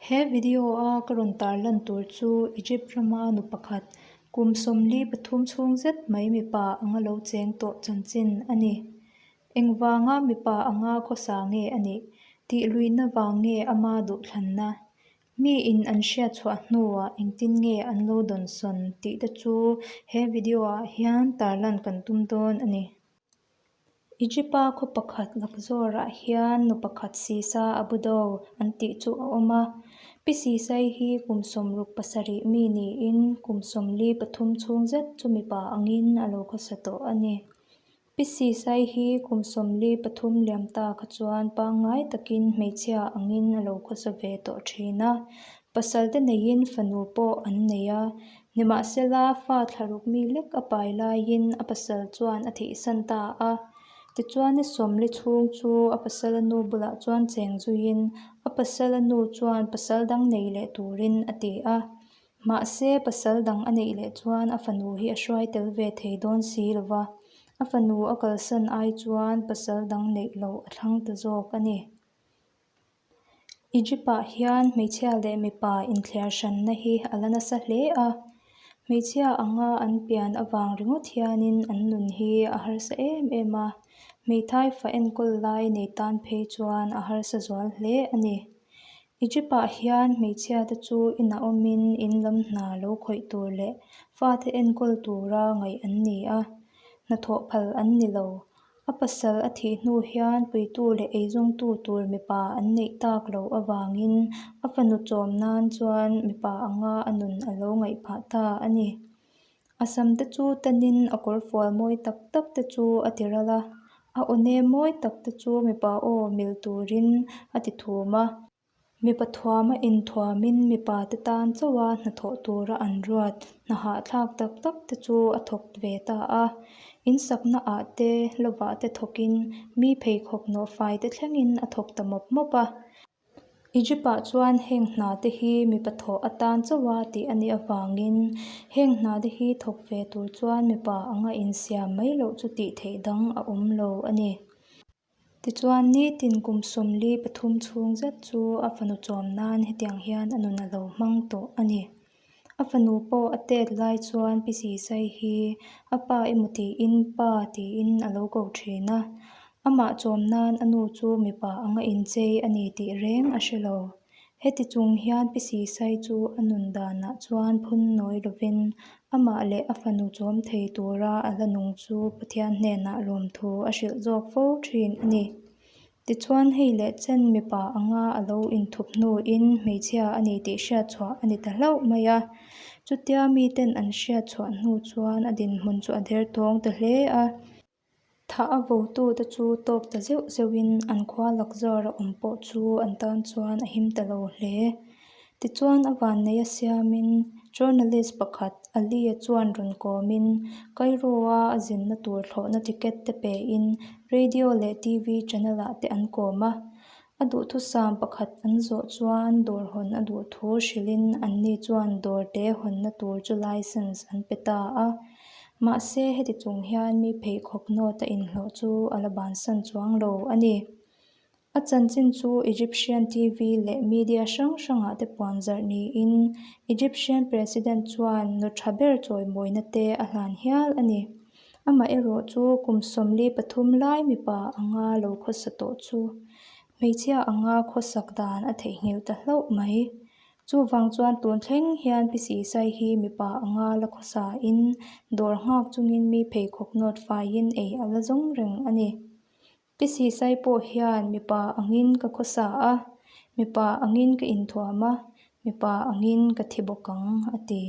He video a ka rawn tarlan tur chu Egypt rama nu pakhat kum 43 chhung zet mai mipa anga lo cheng tawh chanchin a ni. Engvanga mipa anga khawsa nge a nih? Tih luihna vang nge ama duhthlanna? Mi in an hriat chhuah hnuah engtin nge an lo dawnsawn tih te chu he video ah hian tarlan kan tum dawn a ni. Egypt-a khaw pakhat Luxor-ah hian nu pakhat Sisa Abudo an tih chu a awm a. Pi Sisai hi kum 67 mi niin kum 43 chhung zet chu mipa angin a lo khawsa tawh a ni. Pi Sisai hi kum 43 liam ta kha chuan pangngai takin hmeichhia angin a lo khawsa ve tawh thin a. Pasal te neiin fanu pawh an nei a. Nimahsela, fa thlaruk mi lek a pai laiin a pasal chuan a thihsan ta a. Tichuan ni 40 chhung chu a pasala nu bulah chuan cheng zuiin a pasala nu chuan pasal dang nei leh turin a ti a. Mahse, pasal dang a neih leh chuan a fanu hi a hruai tel ve thei dawn si lo va, a fanu a kalsan ai chuan pasal dang neih loh a thlang ta zawk a ni. Egypt-ah hian hmeichhia leh mipa inthliar hranna hi a la nasa hle a, hmeichhia anga an pian avang ringawt hianin an nun hi a harsa em em a, hmeithai fa enkawl lai nei tan phei chuan a harsa zual hle a ni. Egypt-ah hian hmeichhia te chu inah awmin in lam hna lo khawih tur leh fate enkawl tura ngaih an ni a, hnathawh phal an ni lo. A pasal a thih hnu hian puitu leh eizawngtu tur mipa an neih tak loh avangin a fanu chawm nan chuan mipa anga a nun a lo ngaih phah ta a ni. A sam te chu tanin a kawrfual mawi tak tak te chu a ti ral a, a aw nem mawi tak te chu mipa aw mil turin a ti thum a. Mipa thuama inthuamin mipa te tan chauha hnathawh tura an ruat hna hahthlak tak tak te chu a thawk ve ta a. In sakna ah te, lovah te thawkin mi pheikhawk nawhfai te thlengin a thawk ta mawp mawp a. Egypt ah chuan heng hna te hi mipa thawh atan chauha tih a nih avangin heng hna te hi thawk ve tur chuan mipa anga insiam mai loh chu tih theih dang a awm lo a ni. Tichuan, nitin kum 43 chhung zet chu a fanu chawm nan hetiang hian a nun a lo hmang tawh a ni. A fanu pawh a tet lai chuan Pi Sisai hi a pa emaw tiin pa tiin a lo ko thin a. Amah chawm nan a nu chu mipa anga inchei a ni tih reng a hre lo. Heti chung hian Pi Sisai chu a nun danah chuan phun nawi lovin amah leh a fanu chawm thei tura a la nung chu Pathian hnenah lawmthu a hrilh zawk fo thin a ni. Tichuan hei leh chen mipa anga a lo inthup hnuin hmeichhia a ni tih hriat chhuah a ni ta hlauh mai a. Chutia miten an hriat chhuah hnu chuan a dinhmun chu a derthawng ta hle a. Thah a votute chu tawk ta zeuh zeuhin an khua Luxor a awm pawh chu an tan chuan a him ta lo hle. Tichuan a vanneih a siamin journalist pakhat Ali-a chuan rawn kawmin Cairo-a a zinna tur thlawhna ticket te pein radio leh TV channel-ah te an kawm a. A duhthusam pakhat an zawh chuan dawr hawn a duh thu hrilhin anni chuan dawr te hawnna tur chu license an pe ta a. Mahse, heti chung hian mi pheikhawk nawt a inhlawh chu a la bansan chuang lo a ni. A chanchin chu Egyptian TV leh media hrang hrangah te puan zarh niin Egyptian President chuan nu tha ber chawimawina te a hlan hial a ni. Amaherawh chu kum 43 lai mipa anga lo khawsa tawh chu hmeichhia anga khawsak dan a theihnghilh ta hlauh mai. Chuvang chuan tun thleng hian Pi Sisai hi mipa anga la khawsa in dawr nghak chungin mi pheikhawk nawt faiin ei a la zawng reng a ni. Pi Sisai pawh hian mipa angin ka khawsa a, mipa angin ka inthuam a, mipa angin ka thi bawk ang, a ti.